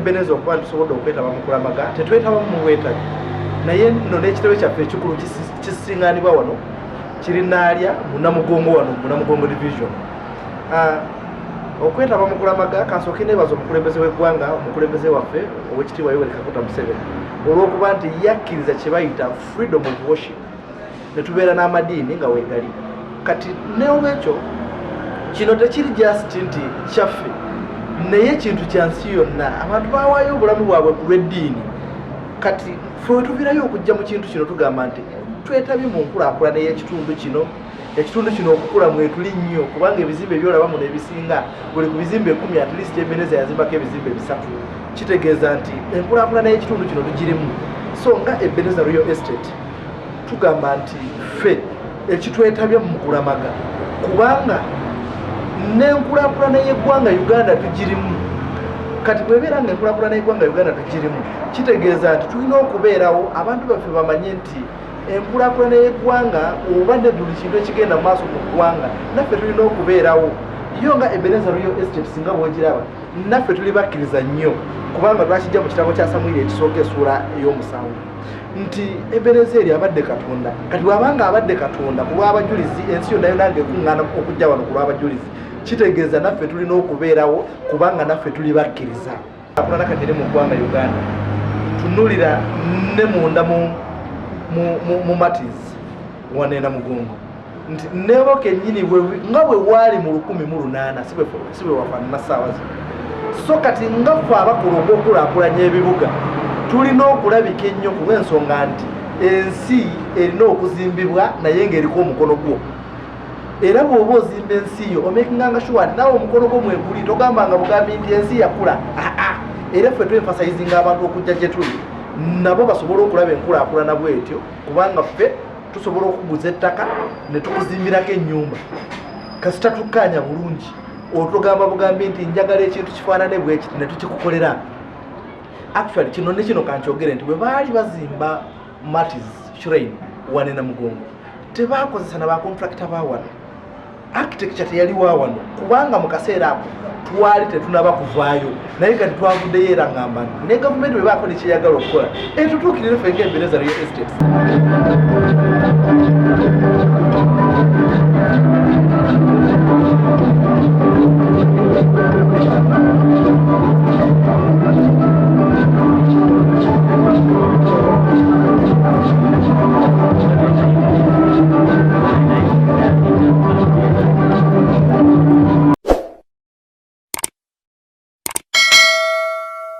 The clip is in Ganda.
Ebeneza okuba ntusobodde okwetaba mu kulamaga, tetwetaba mu bwetabi, naye nno n'ekitebe kyaffe ekikulu kisiŋŋaanibwa wano, kiri Naalya mu Namugongo, wano mu Namugongo Division. Okwetaba mu kulamaga, kansooke neebaza omukulembeze w'eggwanga, omukulembeze waffe Owekitiibwa Yoweri Kaguta Museveni, olw'okuba nti yakkiriza kye bayita freedom of worship, ne tubeera n'amadiini nga weegali. Kati n'olwekyo kino tekiri just nti kyaffe, naye kintu kya nsi yonna. Abantu bawaayo obulamu bwabwe ku lw'eddiini. Kati ffe wetuvirayo okujja mu kintu kino, tugamba nti twetabye mu nkulaakulana ey'ekitundu kino. Ekitundu kino okukula mwetuli nnyo, kubanga ebizimbe byolaba muno ebisinga, buli ku bizimbe 10, at least Ebeneza yazimbako ebizimbe 3. Kitegeeza nti enkulaakulana y'ekitundu kino tugirimu. So nga Ebeneza Real Estate, tugamba nti ffe ekitwetabya mu kulamaga, kubanga n'enkulaakulana y'eggwanga Uganda tugirimu. Kati bwebeera nga enkulaakulana y'eggwanga Uganda tugirimu, kitegeeza nti tulina okubeerawo, abantu baffe bamanye nti enkulaakulana y'eggwanga oba ne buli kintu ekigenda mu maaso mu ggwanga, naffe tulina okubeerawo. Yo nga Ebeneza Real Estate, singa bwogiraba, naffe tuli bakkiriza nnyo, kubanga twakijja mu kitabo kya Samwiri ekisooka essuula ey'omusanvu nti Ebenezeri abadde Katonda. Kati bw'abanga abadde Katonda ku lw'abajulizi, ensi yonna yonna ngaekuŋŋaana okujja wano ku lw'abajulizi, kitegeeza naffe tulina okubeerawo, kubanga naffe tuli bakkiriza. Akulana kati eri mu ggwanga Uganda, tunulira ne munda mu Martyrs wano e Namugongo, nti nebo kennyini nga bwe waali mu 1800 si bwe wafaanana ssaawa zino. So kati nga ffe abakola ogw'okulaakulanya ebibuga, tulina okulabika ennyo, ku lw'ensonga nti ensi erina okuzimbibwa naye ng'eriko omukono gwo. Era bw'oba ozimba ensi yo, omakinganga sure nti naawe omukono gwo mweguli. Togambanga bugambi nti ensi yakula. Aa, era ffe twemphasizinga abantu okujja gye tuli, nabo basobole okulaba enkulaakulana bwetyo, kubanga ffe tusobola okuguza ettaka ne tukuzimbirako ennyumba kasita tukkaanya bulungi. Otugamba bugambi nti njagala ekintu kifaanane bwekiti, ne tukikukolera. Actually, kino ne kino kankyogere nti bwe baali bazimba Martyrs Shrine wano e Namugongo, tebakozesa na bacontractor ba wano, architecture teyali wa wano, kubanga mu kaseera ako twali tetunaba kuvaayo. Naye kati twavuddeyo, era ngamba nti ne gavumenti bwe baako nekyeyagala okukola, etutuukirire ffe nga Ebeneza Real Estates.